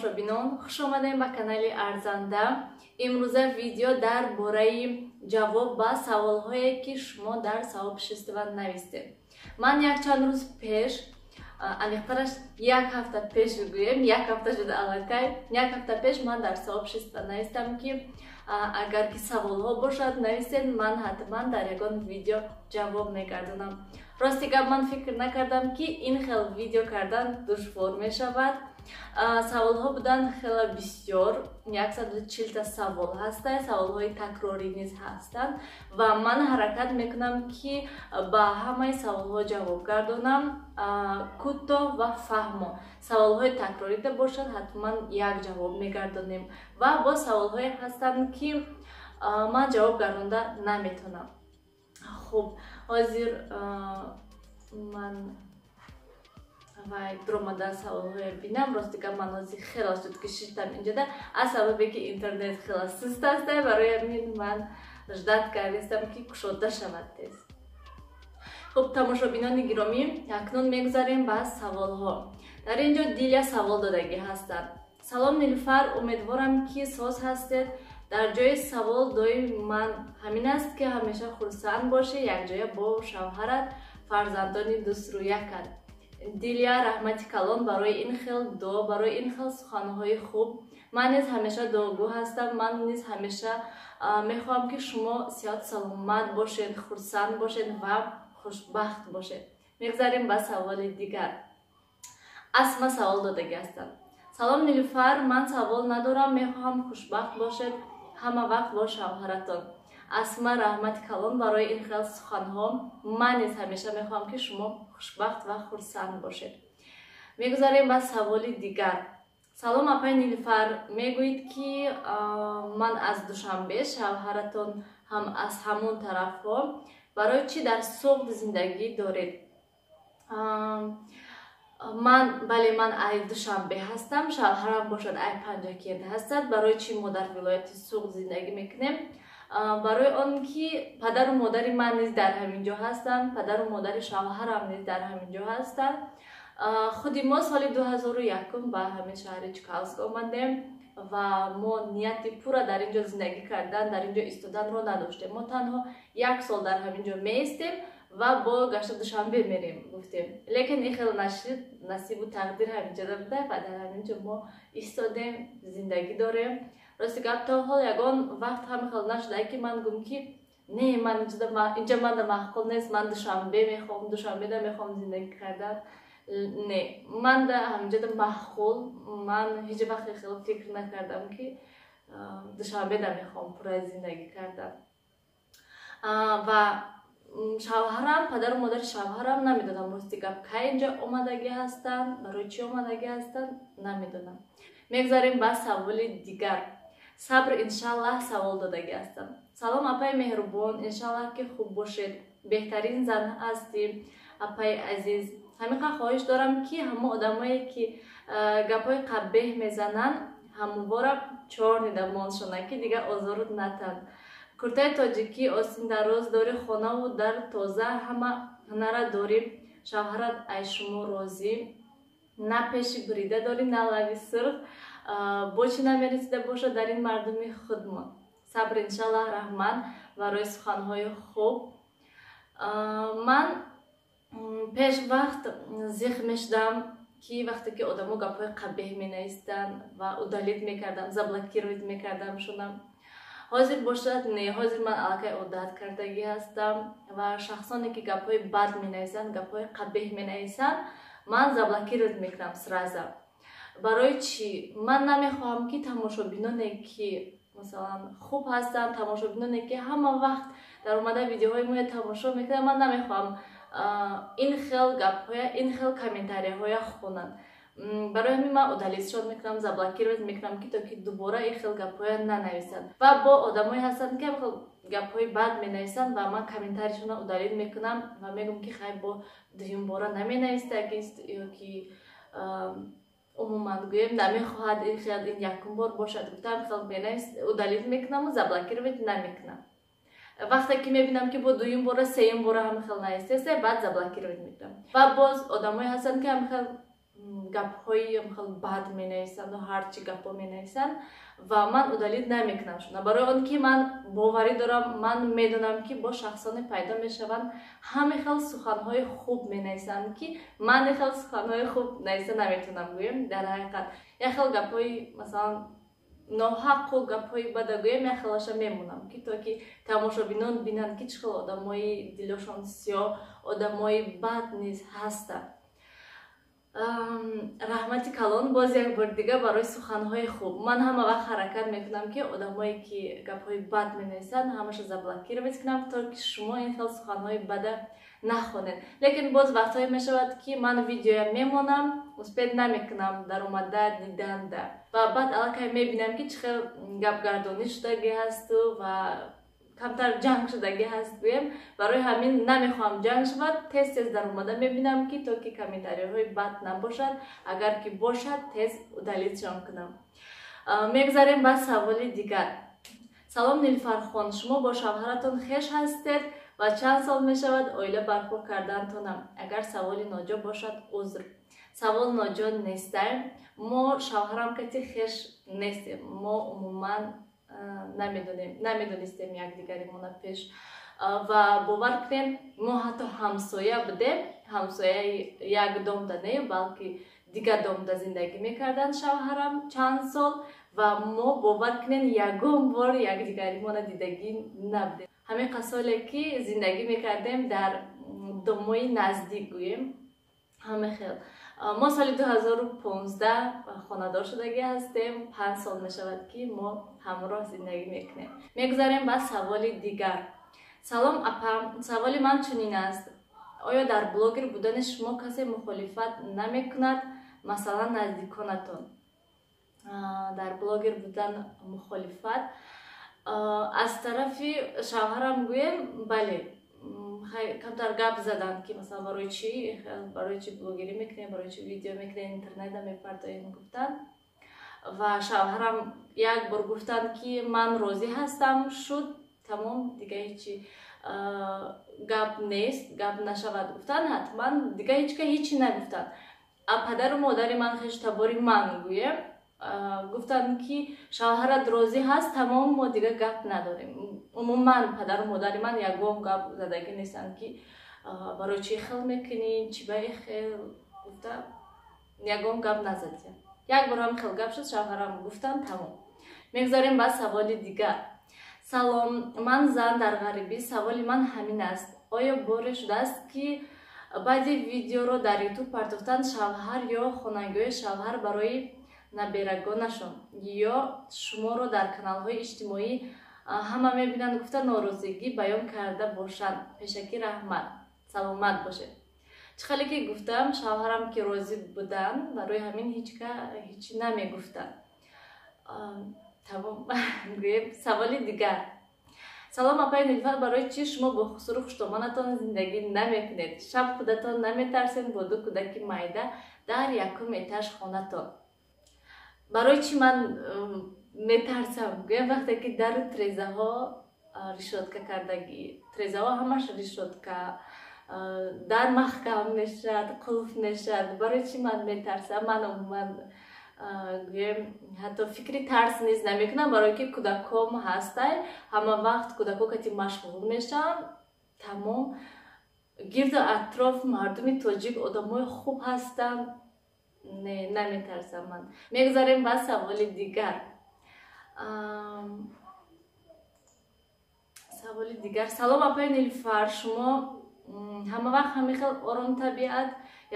Тамошобинон, хуш омадем ба канали Арзанда. Имрӯза видео дар бораи ҷавоб ба саволҳое, ки шумо дар сообщество навистед. Ман якчанд рӯз пеш, аниқтараш як ҳафта пеш бигӯем, як ҳафта шуда аллакай, як ҳафта пеш ман дар сообщество навистам, ки агар ки саволҳо бошад, нависед, ман ҳатман дар ягон видео ҷавоб мегардонам. Рости гап, ман фикр накардам, ки ин хел видео кардан душвор мешавад. Саволҳо буданд хеле бисёр, 140-та савол ҳастанд, саволҳои такрорӣ низ ҳастанд ва ман ҳаракат мекунам, ки ба ҳамаи саволҳо ҷавоб гардонам кӯтоҳ ва фаҳмо. Саволҳои такрорида бошад, ҳатман як ҷавоб мегардонем ва боз саволҳое ҳастанд, ки ман ҷавоб гардонда наметавонам. Хуб, ҳозир ман вай дуромада саволҳоя бинам. Рости гап, ман ҳозир хеле шуд, ки шиштам инҷода, аз сабабе ки интернет хеле суст аст, барои ҳамин ман ждать кардистам, ки кушода шавад тез. Хуб, тамошобинони гиромӣ, акнун мегузарем ба саволҳо. Дар ин ҷо Диля савол додагӣ ҳастанд: «Салом, Нилуфар, умедворам, ки соз ҳастед. Дар ҷои савол дои ман ҳамин аст, ки ҳамеша хурсанд бошӣ якҷоя бо шавҳарат, фарзандони дӯстрӯякат». Дилия, раҳмати калон барои ин хел дуо, барои ин хел суханҳои хуб. Ман низ ҳамеша дуогӯ ҳастам. Ман низ ҳамеша мехоҳам, ки шумо сиҳату саломат бошед, хурсанд бошед ва хушбахт бошед. Мегузарем ба саволи дигар. Асма савол додагӣ ҳастанд: «Салом, Нилуфар, ман савол надорам, мехоҳам хушбахт бошед ҳама вақт бо шавҳаратон». Асма, раҳмати калон барои ин хел суханҳо. Ман низ ҳамеша мехоҳам, ки шумо хушбахт ва хурсанд бошед. Мегузарем ба саволи дигар. «Салом, апай Нилуфар, мегӯед, ки ман аз Душанбе, шавҳаратон ҳам аз ҳамон тарафҳо, барои чӣ дар Суғд зиндагӣ доред?» Ман, бале, ман ай Душанбе ҳастам, шавҳарам бошад, ай Панҷакент ҳастад. Барои чӣ мо дар вилояти Суғд зиндагӣ мекунем? Барои он ки падару модари ман низ дар ҳамин ҷо ҳастанд, падару модари шавҳарам низ дар ҳамин ҷо ҳастанд. Худи мо соли 2001 ба ҳамин шаҳри Чкалск омадем ва мо нияти пурра дар ин ҷо зиндагӣ кардан, дар ин ҷо истоданро надоштем. Мо танҳо як сол дар ҳамин ҷо меистем ва бо гашта Душанбе мерем гуфтем, лекин ин хел нашид. Насибу тақдир ҳаминҷода буда ва дар ҳамин ҷо мо истодем, зиндагӣ дорем. Рости гап, то ҳол ягон вақт ҳамин хел нашуда, ки ман гум, ки не, ман инҷа манда маъқул нест, ман Душанбе мехоҳам, Душанбеда мехоҳам зиндагӣ кардан. Не, манда ҳаминҷода маъқул. Ман ҳеҷ вақт хел фикр накардам, ки Душанбеда мехоҳам пурра зиндагӣ кардан. Ва шавҳарам, падару модари шавҳарам, намедонам, рости гап, кай инҷа омадагӣ ҳастанд, барои чӣ омадагӣ ҳастанд, намедонам. Мегузарем ба саволи дигар. Сабр иншаллаҳ савол додагӣ ҳастанд: «Салом, апаи меҳрубон, иншаллаҳ, ки хуб бошед. Беҳтарин зан ҳастӣ, апаи азиз. Ҳамиқа хоҳиш дорам, ки ҳамон одамое, ки гапҳои қабеҳ мезананд, ҳамвора чёрный да моншона, ки дигар озорут натанд. Куртаи тоҷикӣ остиндароз дорӣ, хонаву дар тоза, ҳама ҳунара дорӣ, шавҳарат ай шумо розӣ, на пеши бурида дорӣ, на лави сурх, бо чӣ намерасида бошад дар ин мардуми худмон?» Сабр иншаллаҳ, раҳмат барои суханҳои хуб. Ман пеш вақт зиқ мешудам, ки вақте ки одамо гапҳои қабеҳ менавистанд ва удалить мекардам, заблокировать мекардам шунам. Ҳозир бошад, не, ҳозир ман аллакай одат кардагӣ ҳастам ва шахсоне, ки гапҳои бад менависанд, гапҳои қабеҳ менависанд, ман заблокировать мекунам сразу. Барои чӣ? Ман намехоҳам, ки тамошобиноне, ки масалан хуб ҳастанд, тамошобиноне, ки ҳама вақт дар омада видеоҳои моя тамошо мекунанд, ман намехоҳам ин хел гапҳоя, ин хел комментарияҳоя хонанд. Барои ҳамин ман удалить шон мекунам, заблокировать мекунам, ки то ки дубора ин хел гапҳоя нанависанд. Ва бо одамое ҳастанд, ки ҳамхел гапҳои бад менависанд ва ман комментарияшонро удалить мекунам ва мегӯям, ки хай, бо дуюмбора наменавистагист ё ки умуман гӯем, намехоҳад ин хел, ин якум бор бошад гуфтам, хел менавис, удалить мекунаму заблокировать намекунам. Вақте ки мебинам, ки бо дуюм бора, сеюм бора ҳамин хел навистеста, баъд заблокировать мекунам. Ва боз одамое ҳастанд, ки ҳамин хел Гапҳои хел бад менависанду ҳарчи гапҳо менависанд ва ман удалить намекунам шуна, барои он ки ман боварӣ дорам, ман медонам, ки бо шахсоне пайдо мешаванд, ҳаме хел суханҳои хуб менависанд, ки ман хел суханҳои хуб нависа наметавонам. Гӯем, дар ҳақиқат як хел гапҳои, масалан, ноҳаққу гапҳои бада гӯем, як хелаша мемонам, ки то ки тамошобинон бинанд, ки чӣ хел одамои дилошон сиёҳ, одамои бад низ ҳастанд. Раҳмати калон боз як бор дига барои суханҳои хуб. Ман ҳама вақт ҳаракат мекунам, ки одамое ки гапҳои бад менависанд, ҳамаша заблокировать кунам, то ки шумо ин хел суханҳои бада нахонед. Лекин боз вақтҳое мешавад, ки ман видеоя мемонам, успеть намекунам даромада диданда ва баъд аллакай мебинам, ки чӣ хел гапгардонӣ шудагӣ ҳасту ва камтар ҷанг шудагӣ ҳаст, гӯем. Барои ҳамин намехоҳам ҷанг шавад, тез тез даромада мебинам, ки то ки комментариҳои бад набошад, агар ки бошад, тез удалить шон кунам. Мегзарем ба саволи дигар. Салом, Нилфархон, шумо бо шавҳаратон хеш ҳастед ва чанд сол мешавад оила барпо кардантонам? Агар саволи ноҷо бошад, узр. Савол ноҷо нестай. Мо шавҳарам кати хеш нестем, мо умуман намедонем, намедонистем якдигаримона пеш. Ва бовар кунем, мо ҳатто ҳамсоя будем, ҳамсояи як домда не, балки дигар домда зиндагӣ мекарданд шавҳарам чанд сол ва мо, бовар кунем, ягон бор якдигаримона дидагӣ набудем. Ҳамин қасоле ки зиндагӣ мекардем дар домои наздик, гӯем, ҳама хел. Мо соли 2015 хонадор шудагӣ ҳастем, 5 сол мешавад, ки мо ҳамроҳ зиндагӣ мекунем. Мегузарем ба саволи дигар. Салом, апа, саволи ман чунин аст: оё дар блогер будани шумо касе мухолифат намекунад, масалан, наздиконатон? Дар блогер будан мухолифат аз тарафи шавҳарам, гӯем, бале, камтар гап заданд, ки масалан, барои чӣ блогерӣ мекунем, барои чӣ видео мекунем, интернета мепартоем, гуфтанд. Ва шавҳарам як бор гуфтанд, ки ман розӣ ҳастам, шуд, тамом, дига ҳечи гап нест, гап нашавад, гуфтанд. Ҳатман дига ҳеч ка ҳечи нагуфтанд. А падару модари ман, хештабори ман, гӯем, гуфтанд, ки шавҳарат розӣ ҳаст, тамом, мо дига гап надорем. Умуман падару модари ман ягон гап задагӣ нестанд, ки барои чӣ хел мекунӣ, чӣ ба хел гуфта, ягон гап назадем. Як бор ҳам хел гап шуд, шавҳарам гуфтанд, тамом. Мегузарем ба саволи дигар. Салом, ман зан дар ғарибӣ. Саволи ман ҳамин аст: оё боре шудааст, ки баъди видеоро дар Ютуб партофтан шавҳар ё хонагиҳои шавҳар барои наберагонашон ё шуморо дар каналҳои иҷтимоӣ ҳама мебинанд гуфта норозигӣ баён карда бошанд? Пешакӣ раҳмат, саломат бошед. Чӣ хеле ки гуфтам, шавҳарам ки розӣ буданд, барои ҳамин ҳеч ка ҳечи намегуфтанд, тамом, гӯем. Саволи дигар. Салом, апаи Нилфар, барои чӣ шумо бо хусуру хуштомонатон зиндагӣ намекунед? Шаб худатон наметарсед бо ду кӯдаки майда дар якум этаж хонатон? Барои чӣ ман метарсам? Гӯям, вақте ки дару трезаҳо решётка кардагӣ, трезаҳо ҳамаш решётка, дар маҳкам мешавад, қулф мешавад, барои чӣ ман метарсам? Ман умуман, гӯем, ҳатто фикри тарс низ намекунам, барое ки кӯдаком ҳастай, ҳама вақт кӯдако кати машғул мешавам, тамом. Гирду атроф мардуми тоҷик одамои хуб ҳастанд. Не, наметарсам ман. Мегузарем ба саволи дигар. Саволи дигар. Салом, апаи Нилфар, шумо ҳама вақт ҳамин хел оромтабиат,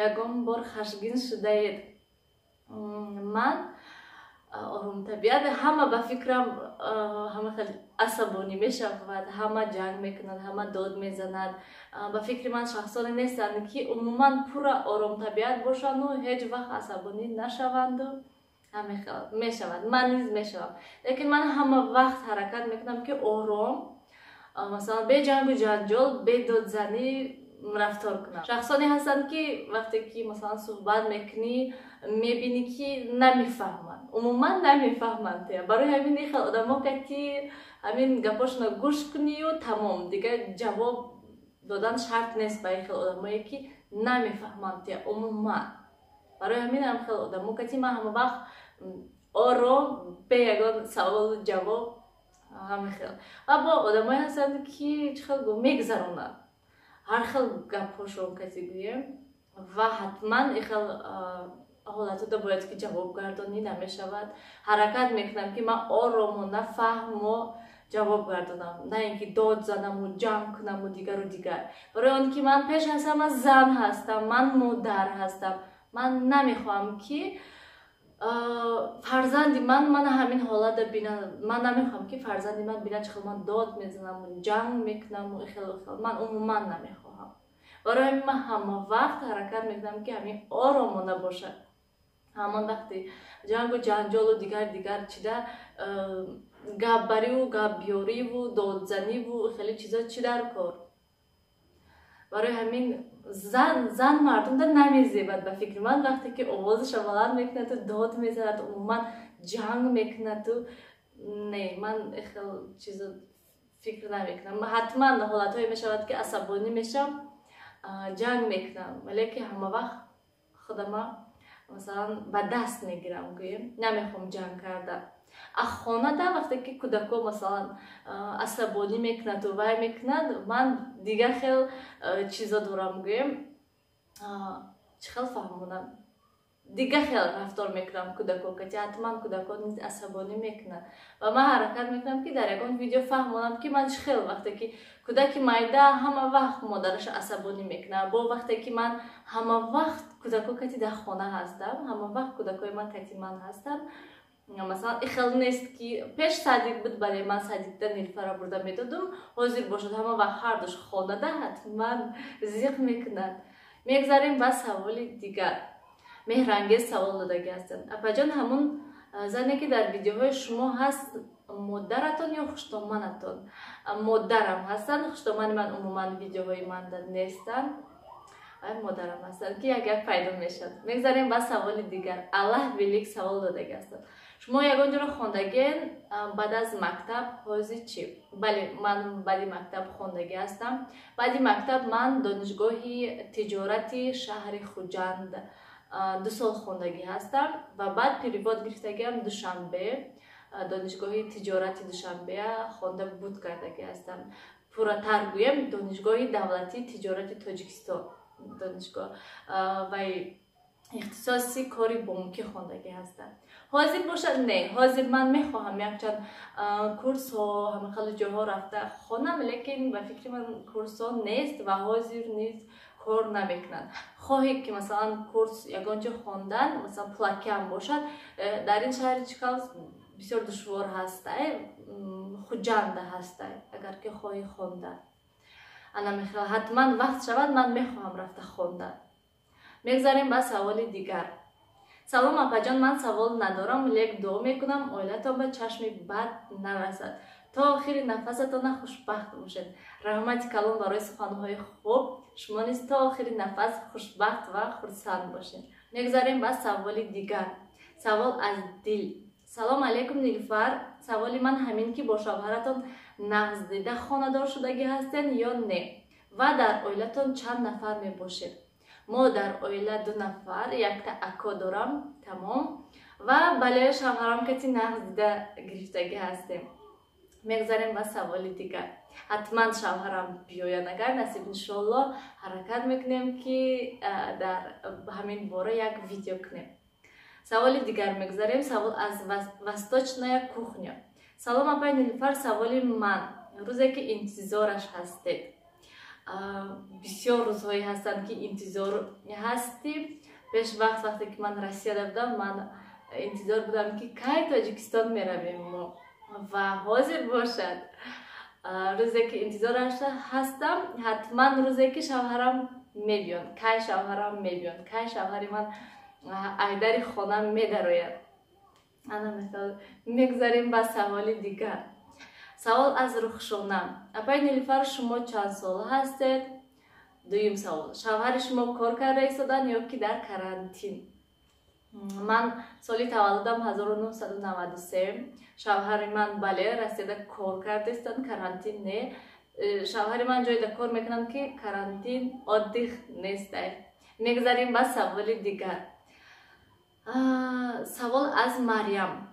ягон бор хашгин шудаед? Ман оромтабиат, ҳама ба фикрам ҳама хел асабонӣ мешавад, ҳама ҷанг мекунад, ҳама дод мезанад. Ба фикри ман, шахсоне нестанд, ки умуман пурра оромтабиат бошанду ҳеҷ вақт асабонӣ нашаванду. Мешавад, ман низ мешавам, лекин ман ҳама вақт ҳаракат мекунам, ки ором, масалан, бе ҷангу ҷанҷол, бе додзанӣ рафтор кунам. Шахсоне ҳастанд, ки вақте ки, масалан, суҳбат мекунӣ, мебинӣ, ки намефаҳманд, умуман намефаҳманд. Барои ҳамин ин хел одамо ки ҳамин гапошонро гӯш кунию тамом, дигар ҷавоб додан шарт нест ба ин хел одамое, ки намефаҳманд умуман. Барои ҳамин ҳам хел одамо кати ман ҳама вақт ором, бе ягон саволу ҷавоб, ҳама хел. Ва бо одамое ҳастанд, ки чӣ хел гӯ, мегзаронанд ҳар хел гапҳошон каси гӯем, ва ҳатман и хел ҳолатода бояд ки ҷавоб гардонӣ намешавад. Ҳаракат мекунам, ки ман оромона, фаҳмо ҷавоб гардонам, на ин ки дод занаму ҷанг кунаму дигару дигар. Барои он ки ман пеш аз ҳама зан ҳастам, ман модар ҳастам. Ман намехоҳам, ки фарзанди ман мана ҳамин ҳолата бинад. Ман намехоҳам, ки фарзанди ман бинад, чӣ хел ман дод мезанаму ҷанг мекунаму хелу хел. Ман умуман намехоҳам. Барои ҳамин ман ҳама вақт ҳаракат мекунам, ки ҳамин оромона бошад. Ҳамон вақти ҷангу ҷанҷолу дигар дигар чида, гапбариву гапбиёриву додзаниву хеле чизо чӣ дар кор? Барои ҳамин зан мардумда намезебад, ба фикри ман, вақте ки овозаша баланд мекунаду дод мезанад, умуман ҷанг мекунаду. Не, ман хел чизо фикр намекунам. Ҳатман ҳолатҳое мешавад, ки асабонӣ мешавам, ҷанг мекунам, валеки ҳама вақт худама масалан ба даст мегирам, гӯем, намехоҳам ҷанг кардан. А хонада вақте ки кӯдако масалан асабонӣ мекунаду вай мекунад, ман дигар хел чизо дорам, гӯем, чӣ хел фаҳмонам, дигар хел рафтор мекунам кӯдако кати. Ҳатман кӯдако низ асабонӣ мекунад ва ман ҳаракат мекунам, ки дар ягон видео фаҳмонам, ки ман чӣ хел вақте ки кӯдаки майда ҳама вақт модараша асабонӣ мекунад, бо вақте ки ман ҳама вақт кӯдако кати дар хона ҳастам, ҳама вақт кӯдакои ман кати ман ҳастанд. Масалан, ихел нест, ки пеш садик буд, бале, ман садикда Нилфара бурда медодум. Ҳозир бошад, ҳама вақт ҳардуш хонада, ҳатман зиқ мекунад. Мегзарем ба саволи дигар. Меҳрангез савол додагӣ ҳастанд: апаҷон, ҳамун зане, ки дар видеоҳои шумо ҳаст, модаратон ё хуштоманатон? Модарам ҳастанд. Хуштомани ман умуман видеоҳои манда нестанд, модарам ҳастанд, ки як як пайдо мешавад. Мегзарем ба саволи дигар. Аллаҳ Велик савол додагӣ ҳастанд: шумо ягон ҷоро хондагиен баъд аз мактаб, ҳозир чӣ? Бале, ман баъди мактаб хондагӣ ҳастам. Баъди мактаб ман донишгоҳи тиҷорати шаҳри Хуҷанд 2 сол хондагӣ ҳастам ва баъд перевод гирифтагиам, Душанбе, донишгоҳи тиҷорати Душанбеа хонда буд кардагӣ ҳастам. Пурратар гӯем, Донишгоҳи давлатии тиҷорати Тоҷикистон, донишгоҳ вай ихтисоси кори бонкӣ хондагӣ ҳастам. Ҳозир бошад, не, ҳозир ман мехоҳам якчанд курсҳо, ҳамахеле ҷоҳо рафта хонам, лекин ба фикри ман курсҳо нест ва ҳозир низ кор намекунанд. Хоҳе ки масалан курс ягон ҷо хондан, масалан пулакиам бошад, дар ин шаҳри Чикал бисёр душвор ҳастай, Хуҷанда ҳастай. Агар ки хоҳӣ хондан, ана мехел, ҳатман вақт шавад, ман мехоҳам рафта хондан. Мегзарем ба саволи дигар. Салом, апаҷон, ман савол надорам, лек дуо мекунам, оилатон ба чашми бад нарасад, то охири нафасатона хушбахт бошед. Раҳмати калон барои суханҳои хуб. Шумо низ то охири нафас хушбахт ва хурсанд бошед. Мегзарем ба саволи дигар. Савол аз дил. Салом алейкум, Нилфар. Саволи ман ҳамин, ки бо шавҳаратон нағз дида хонадор шудагӣ ҳастен ё не ва дар оилатон чанд нафар мебошед? Мо дар оила ду нафар, якта ако дорам, тамом. Ва бале, шавҳарам кати нағз дида гирифтагӣ ҳастем. Мегзарем ба саволи дигар. Ҳатман шавҳарам биёяд, агар насиб, иншоалло, ҳаракат мекунем, ки дар ҳамин бора як видео кунем. Саволи дигар мегзарем. Савол аз Восточная кухня. Салом, апай Нилфар. Саволи ман: рӯзе ки интизораш ҳастед? Бисёр рӯзҳое ҳастанд, ки интизор ҳастӣ. Пеш вақт, вақте ки ман Россияда будам, ман интизор будам, ки кай Тоҷикистон меравем мо. Ва ҳозир бошад, рӯзе ки интизораш ҳастам, ҳатман рӯзе ки шавҳарам мебиён. Кай шавҳарам мебиён, кай шавҳари ман айдари хона медарояд. Ана мисол. Мегзарем ба саволи дигар. Савол аз Рухшона: апай Нилфар, шумо чанд сола ҳастед? Дуюм савол: шавҳари шумо кор карда истодан ё ки дар карантин? Ман соли таваллудам 1993. Шавҳари ман, бале, Россияда кор карда истанд, карантин не. Шавҳари ман ҷойда кор мекунанд, ки карантин, отдых нестай. Мегзарем ба саволи дигар. Савол аз Марьям.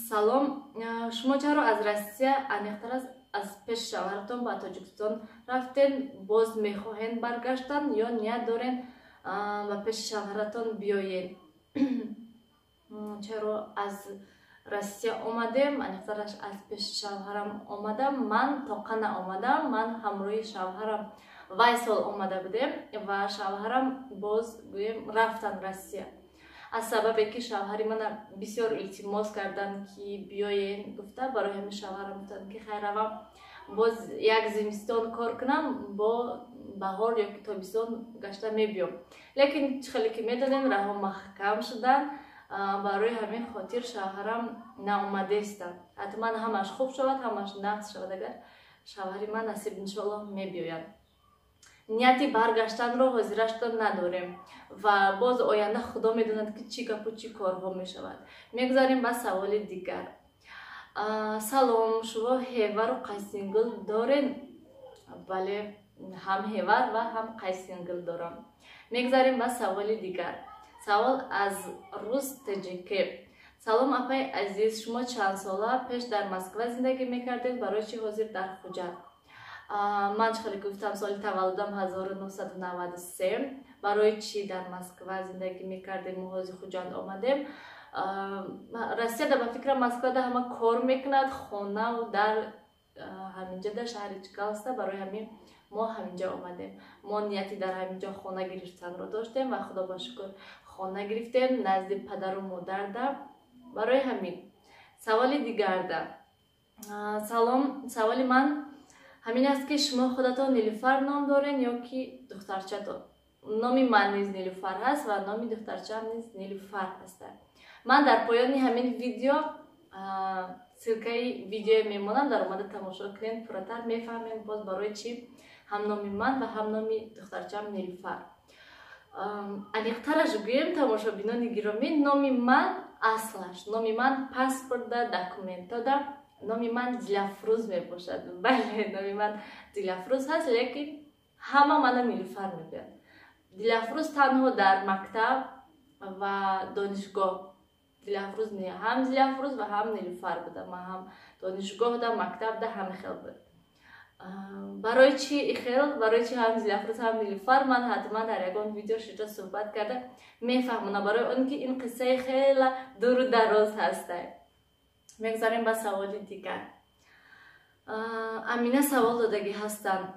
Салом, шумо чаро аз Россия, аниқтар аз пеши шавҳаратон, ба Тоҷикистон рафтен? Боз мехоҳен баргаштан ё ният дорен ба пеши шавҳаратон биёед? Чаро аз Россия омадем, аниқтараш аз пеши шавҳарам омадам? Ман тоқа наомадам, ман ҳамроҳи шавҳарам вай сол омада будем ва шавҳарам боз, гӯем, рафтан Россия, аз сабабе ки шавҳари мана бисёр илтимос карданд, ки биёен гуфта. Барои ҳамин шавҳарам гуфтанд, ки хайр, равам, боз як зимистон кор кунам, бо баҳор ё ки тобистон гашта мебиём. Лекин чӣ хеле ки медонем, раҳо маҳкам шуданд. Барои ҳамин хотир шавҳарам наомадестанд. Ҳатман ҳамаш хуб шавад, ҳамаш нағз шавад, агар шавҳари ман насиб, иншоаллоҳ, мебиёяд. Нияти баргаштанро ҳозирашто надорем ва боз оянда Худо медонад, ки чӣ гапу чӣ корҳо мешавад. Мегузарем ба саволи дигар. Салом, шумо ҳевару қайсингул дорен? Бале, ҳам ҳевар ва ҳам қайсингул дорам. Мегузарем ба саволи дигар. Савол аз Рус ТЖК. Салом, апаи азиз, шумо чанд сола? Пеш дар Москва зиндагӣ мекардед, барои чӣ ҳозир дар Хуҷанд? Ман чӣ хеле гуфтам, соли таваллудам 1993. Барои чӣ дар Москва зиндагӣ мекардем, мо ҳозир Хуҷанд омадем? Россияда, ба фикрам, Москвада ҳама кор мекунад, хонаву дар ҳаминҷа, дар шаҳри Чкаловста. Барои ҳамин мо ҳаминҷа омадем. Мо нияти дар ҳаминҷо хона гирифтанро доштем ва, Худо ба шукр, хона гирифтем назди падару модарда. Барои ҳамин. Саволи дигарда. Салом, саволи ман ҳамин аст, ки шумо худатон Нилуфар ном дорен ё ки духтарчатон? Номи ман низ Нилуфар ҳаст ва номи духтарчаам низ Нилуфар ҳастад. Ман дар поёни ҳамин видео ссылкаи видеое мемонам, дар омада тамошо кунед, пурратар мефаҳмем боз барои чӣ ҳам номи ман ва ҳам номи духтарчаам Нилуфар. Аниқтараш гӯем, тамошобинони гиромӣ, номи ман аслаш, номи ман паспортда, документода номи ман Дилафрӯз мебошад. Бале, номи ман Дилафрӯз ҳаст, лекин ҳама мана Нилуфар мегӯянд. Дилафрӯз танҳо дар мактаб ва донишгоҳ Дилафрӯз не, ҳам Дилафрӯз ва ҳам Нилуфар буда. Ман ҳам донишгоҳда, мактабда ҳама хел буд. Барои чӣ ихел, барои чӣ ҳам Дилафрӯз, ҳам Нилуфар, ман ҳатман дар ягон видео шида суҳбат карда мефаҳмонам, барои он ки ин қиссаи хела дуру дароз ҳастай. Мегузарем ба саволи дигар. Амина савол додагӣ ҳастанд.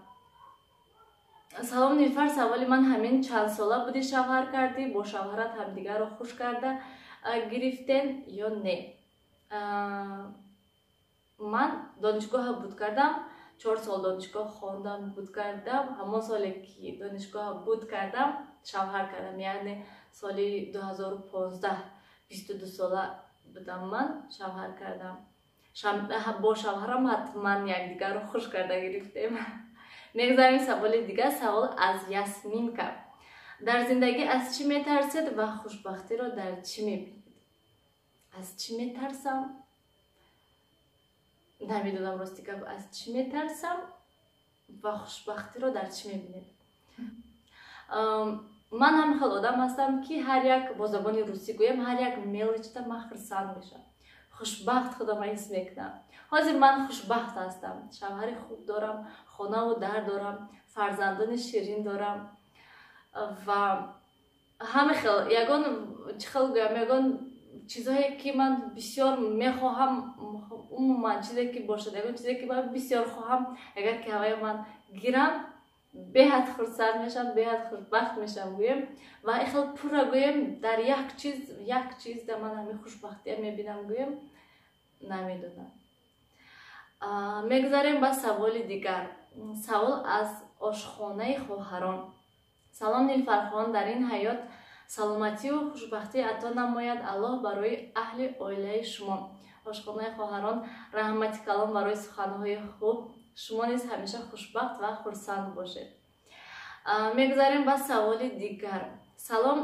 Салом, Нилуфар, саволи ман ҳамин: чанд сола будӣ шавҳар кардӣ? Бо шавҳарат ҳамдигарро хуш карда гирифтен ё не? Ман донишгоҳа буд кардам, 4 сол донишгоҳ хондам, буд кардам. Ҳамон соле ки донишгоҳа буд кардам, шавҳар кардам, яъне соли 2015, 22 сола будам, ман шавҳар кардам. Бо шавҳарам ҳатман якдигарро хуш карда гирифтем. Мегузарем саволи дигар. Савол аз Ясминка. Дар зиндагӣ аз чӣ метарсед ва хушбахтиро дар чӣ мебинед? Аз чӣ метарсам, намедонам, рости гап. Аз чӣ метарсам ва хушбахтиро дар чӣ мебинед? Ман ҳам хел одам ҳастам, ки ҳар як, бо забони русӣ гӯям, ҳар як мелочта ман хурсанд мешавам, хушбахт худама ҳис мекунам. Ҳозир ман хушбахт ҳастам, шавҳари хуб дорам, хонаву дар дорам, фарзандони ширин дорам ва ҳама хел ягон, чӣ хел гӯям, ягон чизҳое ки ман бисёр мехоҳам, умуман чизе ки бошад, ягон чизе ки ман бисёр хоҳам, агар ки ҳаваи ман гирам, беҳад хурсанд мешавам, беҳад хушбахт мешавам, гӯем. Ва ихел пурра гӯем, дар як чиз, як чиз да ман ҳамин хушбахтия мебинам, гӯем, намедонам. Мегузарем ба саволи дигар. Савол аз Ошхонаи хоҳарон. Салом, Нилуфархон, дар ин ҳаёт саломатию хушбахтӣ ато намояд Аллоҳ барои аҳли оилаи шумо. Ошхонаи хоҳарон, раҳмати калон барои суханҳои хуб. Шумо низ ҳамеша хушбахт ва хурсанд бошед. Мегузарем ба саволи дигар. Салом,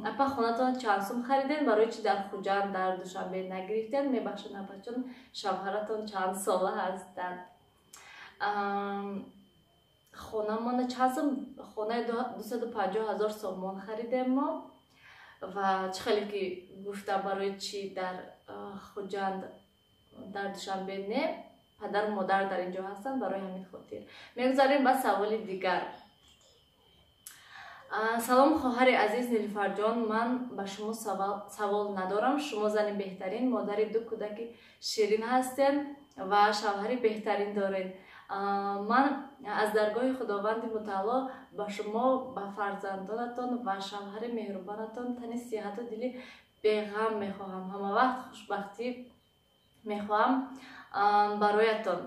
апа, хонатон чанд сум хариден? Барои чӣ дар Хуҷанд, дар Душанбе нагирифтен? Мебахшед, апачон, шавҳаратон чанд сола ҳастанд? Хонамона чанд сум? Хонаи 250 000 сомон харидем мо. Ва чӣ хеле ки гуфтам, барои чӣ дар Хуҷанд, дар Душанбе не, падару модар дар ин ҷо ҳастанд, барои ҳамин хотир. Мегузарем ба саволи дигар. Салом, хоҳари азиз Нилуфарҷон, ман ба шумо савол надорам. Шумо зани беҳтарин, модари ду кӯдаки ширин ҳастед ва шавҳари беҳтарин доред. Ман аз даргоҳи Худованди Мутаъоло ба шумо, ба фарзандонатон ва шавҳари меҳрубонатон тани сиҳату дили беғам мехоҳам. Ҳамавақт хушбахтӣ мехоҳам бароятон.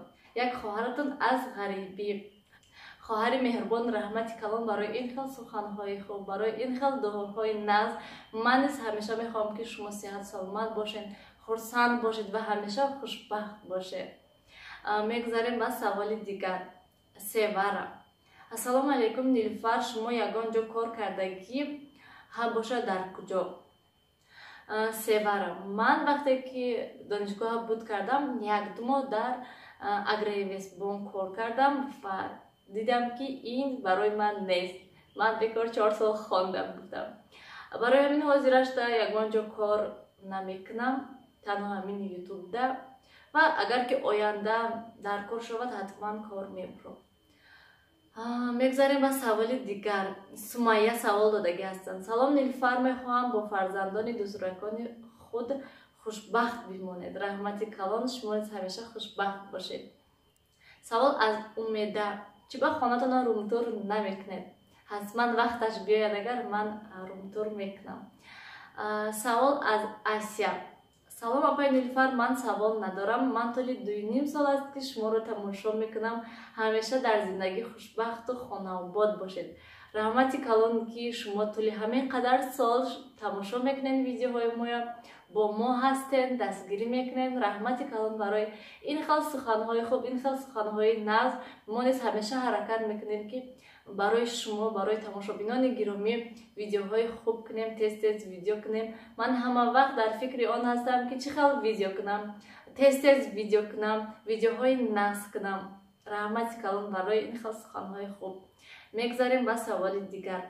Як хоҳаратон аз ғарибӣ. Хоҳари меҳрубон, раҳмати калон барои ин хел суханҳои хуб, барои ин хел дуоҳои нағз. Ман низ ҳамеша мехоҳам, ки шумо сиҳат саломат бошед, хурсанд бошед ва ҳамеша хушбахт бошед. Мегузарем ба саволи дигар. Севара. Ассалому алайкум, Нилуфар, шумо ягон ҷо кор кардагӣ ҳам бошад, дар куҷо? Севара, ман вақте ки донишгоҳа буд кардам, як-ду моҳ дар Агроинвестбонк кор кардам ва дидам, ки ин барои ман нест. Ман бекор 4 сол хондам, гуфтам. Барои ҳамин ҳозирашта ягон ҷо кор намекунам, танҳо ҳамин Ютубда, ва агар ки оянда дар кор шавад, ҳатман кор мебурам. Мегузарем ба саволи дигар. Сумайя савол додагӣ ҳастанд. Салом, Нилуфар, мехоҳам бо фарзандони дӯстракони худ хушбахт бимонед. Раҳмати калон, шумо низ ҳамеша хушбахт бошед. Савол аз Умеда. Чӣ ба хонатонро room tour намекунед? Ҳатман вақташ биёяд, агар ман room tour мекунам. Савол аз Асия. Салом, апаи Нилуфар, ман савол надорам. Ман тӯли 2,5 сол аст, ки шуморо тамошо мекунам. Ҳамеша дар зиндагӣ хушбахту хонаобод бошед. Раҳмати калон, ки шумо тӯли ҳамин қадар сол тамошо мекунед видеоҳои моя, бо мо ҳастен, дастгирӣ мекунед. Раҳмати калон барои ин хел суханҳои хуб, ин хел суханҳои нағз. Мо низ ҳамеша ҳаракат мекунем, ки барои шумо, барои тамошобинони гиромӣ видеоҳои хуб кунем, тез тез видео кунем. Ман ҳама вақт дар фикри он ҳастам, ки чӣ хел видео кунам, тез тез видео кунам, видеоҳои нағз кунам. Раҳмати калон барои ин хел суханҳои хуб. Мегузарем ба саволи дигар.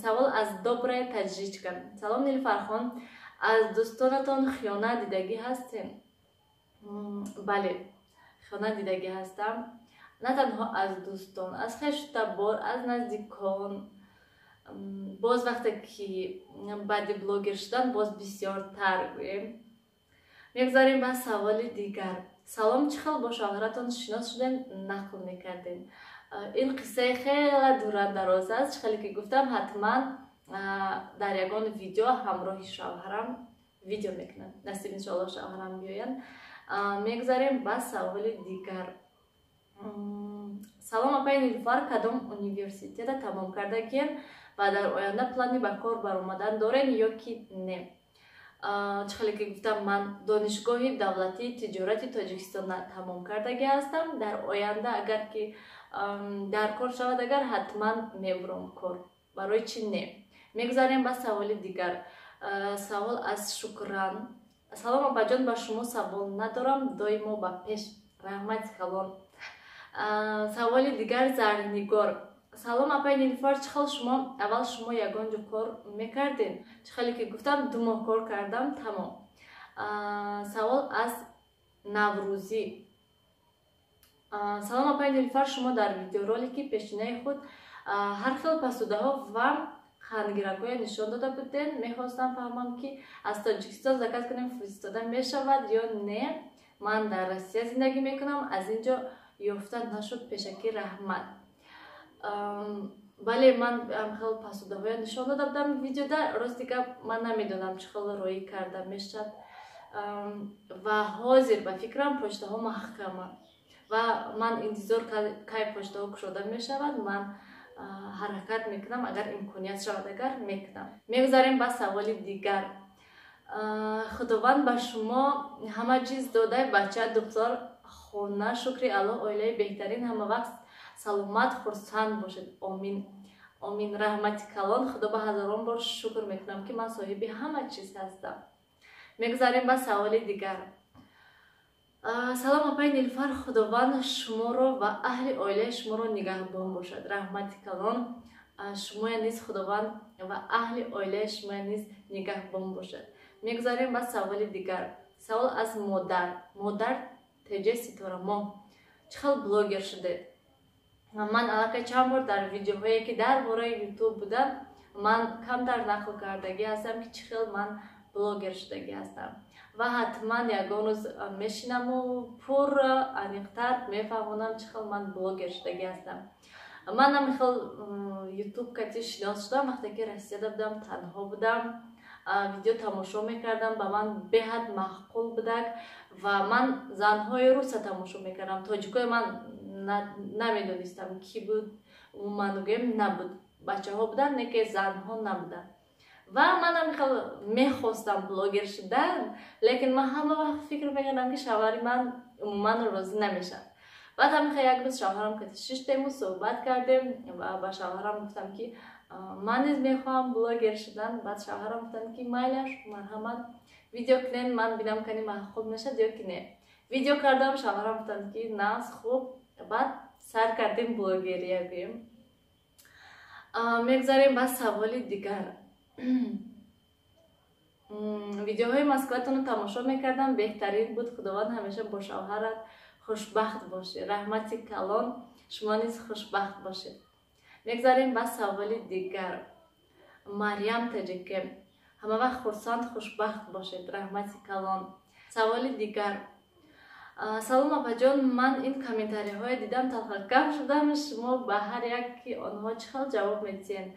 Савол аз Добрая Таджичка. Салом, Нилуфархон, аз дӯстонатон хиёнат дидагӣ ҳастем? Бале, хиёнат дидагӣ ҳастам. На танҳо аз дӯстон, аз хештабор, аз наздикон. Боз вақте ки баъди блогер шудан, боз бисёртар гӯем. Мегузарем ба саволи дигар. Салом, чӣ хел бо шавҳаратон шинос шудем, нақл мекардем? Ин қиссаи хеле дурандароз аст. Чӣ хеле ки гуфтам, ҳатман дар ягон видео ҳамроҳи шавҳарам видео мекунам. Насиб, иншоалло, шавҳарам биёянд. Мегузарем ба саволи дигар. Салом, апаи Нилуфар, кадом университета тамом кардагиен ва дар оянда плани ба кор баромадан дорен ё ки не? Чӣ хеле ки гуфтам, ман Донишгоҳи давлатии тиҷорати Тоҷикистона тамом кардагӣ ҳастам. Дар оянда, агар ки дар кор шавад, агар ҳатман мебурам кор, барои чӣ не? Мегузарем ба саволи дигар. Савол аз Шукран. Салом, апаҷон, ба шумо савол надорам, доимо ба пеш. Раҳмати калон. Саволи дигар, Зарнигор. Салом, апаи Нилуфар, чӣ хел шумо аввал шумо ягон ҷо кор мекардем? Чӣ хеле ки гуфтам, 2 моҳ кор кардам, тамом. Савол аз Наврӯзӣ. Салом, апаи Нилуфар, шумо дар видеоролики пешинаи худ ҳар хел посудаҳо ва хангиракҳоя нишон дода будем. Мехостам фаҳмам, ки аз Тоҷикистон заказ кунем, фиристода мешавад ё не? Ман дар Россия зиндагӣ мекунам, аз ин ҷо ёфта нашуд. Пешакӣ раҳмат. Бале, ман хел посудаҳоя нишон дода будам видеода. Рости гап, ман намедонам, чӣ хел роӣ карда мешавад, ва ҳозир, ба фикрам, почтаҳо маҳкаманд ва ман интизор, кай почтаҳо кушода мешавад, ман ҳаракат мекунам, агар имконият шавад, агар мекунам. Мегузарем ба саволи дигар. Худованд ба шумо ҳама чиз додай: бача, духтар, хона, шукри Аллоҳ, оилаи беҳтарин. Ҳама вақт саломат, хурсанд бошед. Омин, омин. Раҳмати калон. Худо ба ҳазорон бор шукр мекунам, ки ман соҳиби ҳама чиз ҳастам. Мегузарем ба саволи дигар. Салом, апаи Нилуфар, Худованд шуморо ва аҳли оилаи шуморо нигаҳбон бошад. Раҳмати калон. Шумоя низ Худованд ва аҳли оилаи шумоя низ нигаҳбон бошад. Мегузарем ба саволи дигар. Савол аз модар. Модар Теҷе Ситорамо. Чӣ хел блогер шудед? Ман аллакай чанд бор дар видеоҳое, ки дар бораи Ютуб будам, ман камтар нақл кардагӣ ҳастам, ки чӣ хел ман блогер шудагӣ ҳастам, ва ҳатман ягон рӯз мешинаму пурра, аниқтар мефаҳмонам, чӣ хел ман блогер шудагӣ ҳастам. Ман ҳамин хел Ютуб кати шинос шудам, вақте ки Россияда будам, танҳо будам, видео тамошо мекардам, ба ман беҳад маъқул будак ва ман занҳои руса тамошо мекардам. Тоҷикои ман намедонистам, ки буд, умуман гӯем, набуд. Бачаҳо буданд, не ки занҳо набуданд. Ва ман ҳамин хел мехостам блогер шудан, лекин ман ҳама вақт фикр мекардам, ки шавҳари ман умуман розӣ намешавад. Баъд ҳамин хел як рӯз шавҳарам кати шиштему суҳбат кардем ва ба шавҳарам гуфтам, ки ман низ мехоҳам блогер шудан. Баъд шавҳарам гуфтанд, ки майлаш, марҳамат, видео кунен, ман бинам, кани маъқул мешавад ё ки не. Видео кардам, шавҳарам гуфтанд, ки нағз, хуб. Баъд сар кардем блогерия гӯем. Мегузарем ба саволи дигар. Видеоҳои Москватонро тамошо мекардам, беҳтарин буд. Худованд ҳамеша бо шавҳарат хушбахт бошед. Раҳмати калон, шумо низ хушбахт бошед. Мегузарем ба саволи дигар. Марьям Таҷике, ҳама вақт хурсанд, хушбахт бошед. Раҳмати калон. Саволи дигар. Салом, апаҷон, ман ин комментариҳое дидам, талхакам шудам. Шумо ба ҳар яки онҳо чӣ хел ҷавоб медиҳед?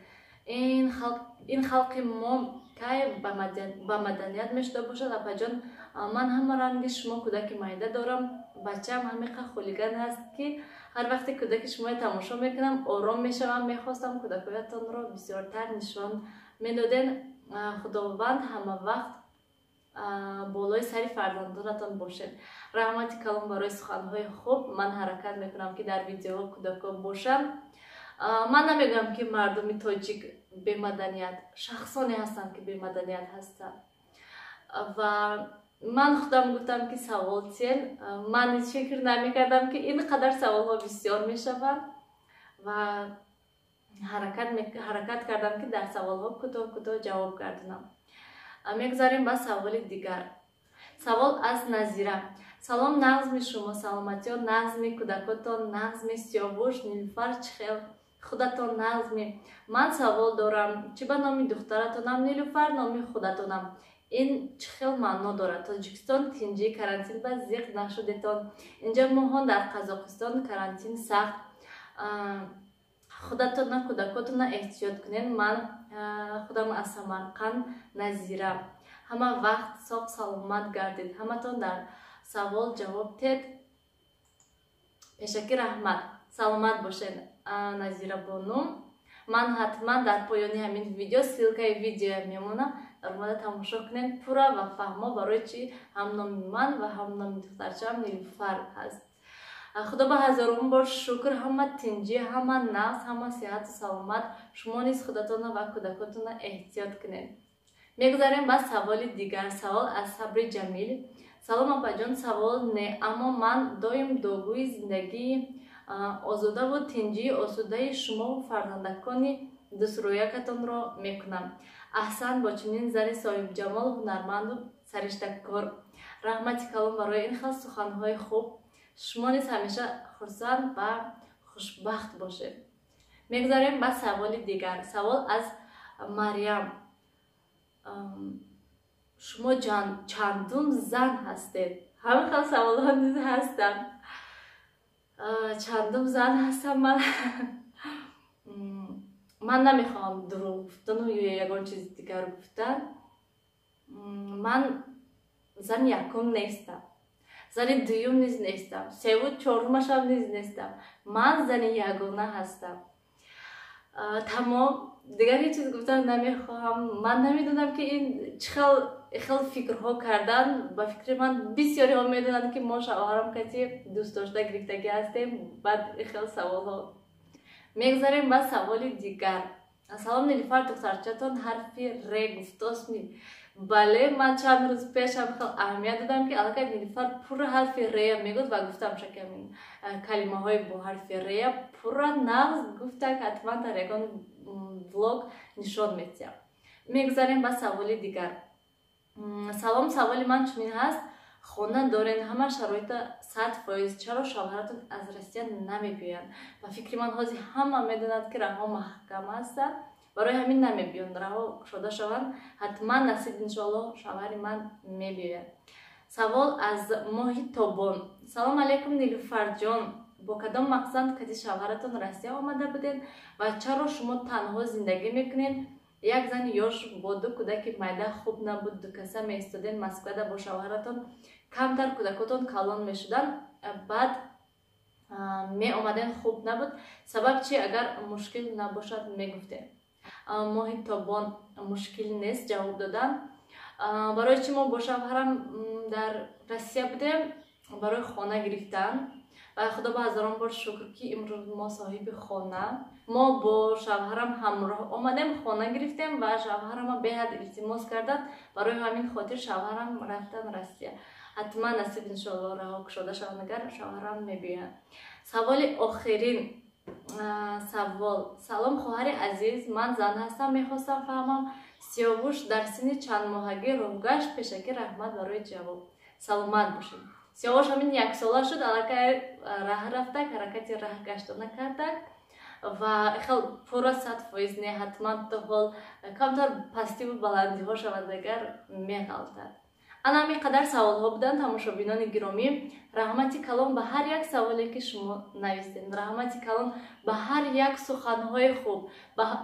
Ин халқи мо кай ба маданият мешуда бошад? Апаҷон, ман ҳама ранги шумо кӯдаки майда дорам. Бачаам ҳамиқа хулиган аст, ки ҳар вақте кӯдаки шуморо тамошо мекунам, ором мешавам. Мехостам, кӯдакҳоятонро бисёртар нишон медоден. Худованд ҳама вақт болои сари фарзандонатон бошед. Раҳмати калон барои суханҳои хуб. Ман ҳаракат мекунам, ки дар видеоҳо кӯдакҳо бошанд. Ман намегӯям, ки мардуми тоҷик бемаданият. Шахсоне ҳастанд, ки бемаданият ҳастанд. Ва ман худам гуфтам, ки савол тиен. Ман низ фикр намекардам, ки ин қадар саволҳо бисёр мешаванд, ва ҳаракат кардам, ки дар саволҳо кӯтоҳ кӯтоҳ ҷавоб гардонам. Мегузарем ба саволи дигар. Савол аз Назира. Салом, нағзми шумо, саломатиё нағзми, кӯдакотон нағзми, Сиёвуш, Нилуфар чӣ хел, худатон нағзми? Ман савол дорам: чӣ ба номи духтаратонам Нилуфар, номи худатонам? Ин чӣ хел маъно дорад? Тоҷикистон тинҷӣ, карантин ба зиқ нашудетон? Инҷа моҳон дар Қазоқистон карантин сахт. Худатона, кӯдакотона эҳтиёт кунед. Ман худам аз Самарқанд, Назира. Ҳама вақт соғ саломат гардед. Ҳаматон дар савол ҷавоб тед, пешакӣ раҳмат. Саломат бошед, Назира бону. Ман ҳатман дар поёни ҳамин видео ссылкаи видеоя мемонам, даромада тамошо кунед пурра ва фаҳмо, барои чӣ ҳам номи ман ва ҳам номи духтарчаам Нилуфар ҳаст. Худо ба ҳазорум бор шукр, ҳама тинҷӣ, ҳама нағз, ҳама сиҳату саломат. Шумо низ худатонро ва кӯдакотонро эҳтиёт кунед. Мегузарем ба саволи дигар. Савол аз Сабри Ҷамил. Салом, апаҷон, савол не, аммо ман доим дуогӯи зиндагии озодаву тинҷии осудаи шумову фарзандакони дӯстрӯякатонро мекунам. Аҳсан бо чунин зани соҳибҷамолу ҳунарманду сариштакор. Раҳмати калон барои ин хел суханҳои хуб. Шумо низ ҳамеша хурсанд ва хушбахт бошед. Мегузарем ба саволи дигар. Савол аз Марьям. Шумо чандум зан ҳастед? Ҳамин хел саволҳо низ ҳастанд. Чандум зан ҳастам ман? Ман намехоҳам дурӯғ гуфтану ё ягон чизи дигар гуфтан. Ман зани якум нестам, зани дуюм низ нестам, севу чорумашам низ нестам. Ман зани ягона ҳастам, тамом. Дигар ҳеҷ чиз гуфтан намехоҳам. Ман намедонам, ки ин чӣ хел фикрҳо кардан. Ба фикри ман, бисёриҳо медонанд, ки мо шавҳарам кати дӯстдошта гирифтагӣ ҳастем. Баъд хел саволҳо. Мегузарем ба саволи дигар. Салом, Нилуфар, духтарчатон ҳарфи ре гуфтосми? Бале, ман чанд рӯз пешам хел аҳамият додам, ки аллакай Нилуфар пурра ҳарфи рея мегӯд ва гуфтам, шакамин калимаҳои бо ҳарфи рея пурра нағз гуфта, ҳатман дар ягон влог нишон медиҳам. Мегузарем ба саволи дигар. Салом, саволи ман чунин ҳаст: хона дорен, ҳама шароита 100%, чаро шавҳаратон аз Россия намебиёянд? Ба фикри ман, ҳозир ҳама медонад, ки раҳо маҳкам ҳастанд, барои ҳамин намебиёнд. Раҳо кушода шаванд, ҳатман, насиб, иншоалло, шавҳари ман мебиёяд. Савол аз Моҳи Тобон. Салом алейкум, Нилуфарҷон, бо кадом мақсад кади шавҳаратон Россия омада будед ва чаро шумо танҳо зиндагӣ мекунед? Як зани ёш бо ду кӯдаки майда хуб набуд, дукаса меистоден Москвада бо шавҳаратон, камтар кӯдакотон калон мешуданд, баъд меомаден, хуб набуд? Сабаб чи, агар мушкил набошад, мегуфтем. Моҳи Тобон, мушкил нест ҷавоб додан. Барои чӣ мо бо шавҳарам дар Россия будем? Барои хона гирифтан. Ва Худо ба ҳазорон бор шукр, ки имрӯз мо соҳиби хона. Мо бо шавҳарам ҳамроҳ омадем, хона гирифтем ва шавҳарама беҳад илтимос карданд, барои ҳамин хотир шавҳарам рафтан Россия. Ҳатман, насиб, иншоалло, раҳо кушода шаванд, агар, шавҳарам мебиёянд. Саволи охирин савол. Салом, хоҳари азиз, ман зан ҳастам, мехостам фаҳмам, Сиёвуш дар синни чандмоҳагӣ роҳгашт? Пешакӣ раҳмат барои ҷавоб, саломат бошед. Сиёвуш ҳамин яксола шуд, аллакай раҳ рафтак, ҳаракати раҳгаштона кардак ва хел пурра 100% не, ҳатман то ҳол камтар пастиву баландиҳо шавад, агар меғалтад. Ана ҳамин қадар саволҳо буданд, тамошобинони гиромӣ. Раҳмати калон ба ҳар як саволе, ки шумо навистед, раҳмати калон ба ҳар як суханҳои хуб,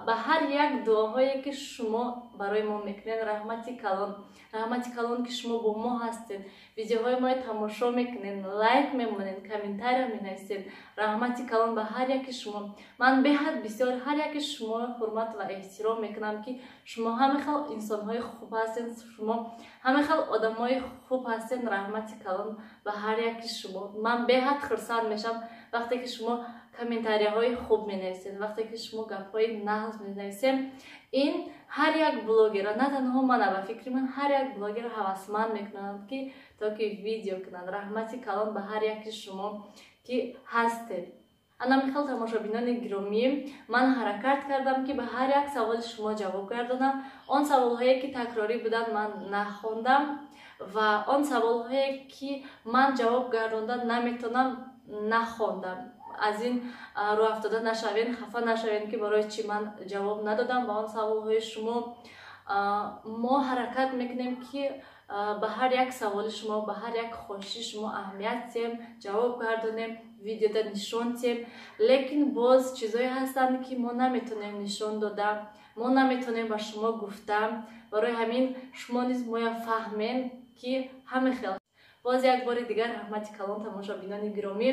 ба ҳар як дуоҳое, ки шумо барои мо мекунед. Раҳмати калон, раҳмати калон, ки шумо бо мо ҳастед, видеоҳои моро тамошо мекунед, лайк мемонед, комментария менависед. Раҳмати калон ба ҳар яки шумо. Ман беҳад бисёр ҳар яки шуморо ҳурмат ва эҳтиром мекунам, ки шумо ҳама хел инсонҳои хуб ҳастед, шумо ҳама хел одамои хуб ҳастед. Раҳмати калон ба ҳар яки шумо. Ман беҳад хурсанд мешавам, вақте ки шумо комментарияҳои хуб менависед, вақте ки шумо гапҳои нағз менависед. Ин ҳар як блогера, на танҳо мана, ба фикри ман, ҳар як блогера ҳавасманд мекунанд, ки то ки видео кунанд. Раҳмати калон ба ҳар яки шумо, ки ҳастед. Ана михел, тамошобинони гиромӣ, ман ҳаракат кардам, ки ба ҳар як саволи шумо ҷавоб гардонам. Он саволҳое, ки такрорӣ буданд, ман нахондам ва он саволҳое, ки ман ҷавоб гардонда наметонам, нахондам. Аз ин рӯ афтода нашавен, хафа нашавен, ки барои чӣ ман ҷавоб надодам ба он саволҳои шумо. Мо ҳаракат мекунем, ки ба ҳар як саволи шумо, ба ҳар як хоҳиши шумо аҳамият диҳем, ҷавоб гардонем, видеода нишон диҳем, лекин боз чизое ҳастанд, ки мо наметонем нишон дода, мо наметонем ба шумо гуфта. Барои ҳамин шумо низ моя фаҳмем, ки ҳама хел. Боз як бори дигар раҳмати калон, тамошобинони гиромӣ.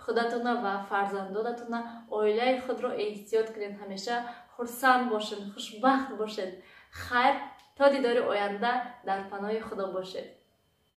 Худатона ва фарзандонатона, оилаи худро эҳтиёт кунед, ҳамеша хурсанд бошед, хушбахт бошед. Хайр, то дидори оянда, дар паноҳи Худо бошед.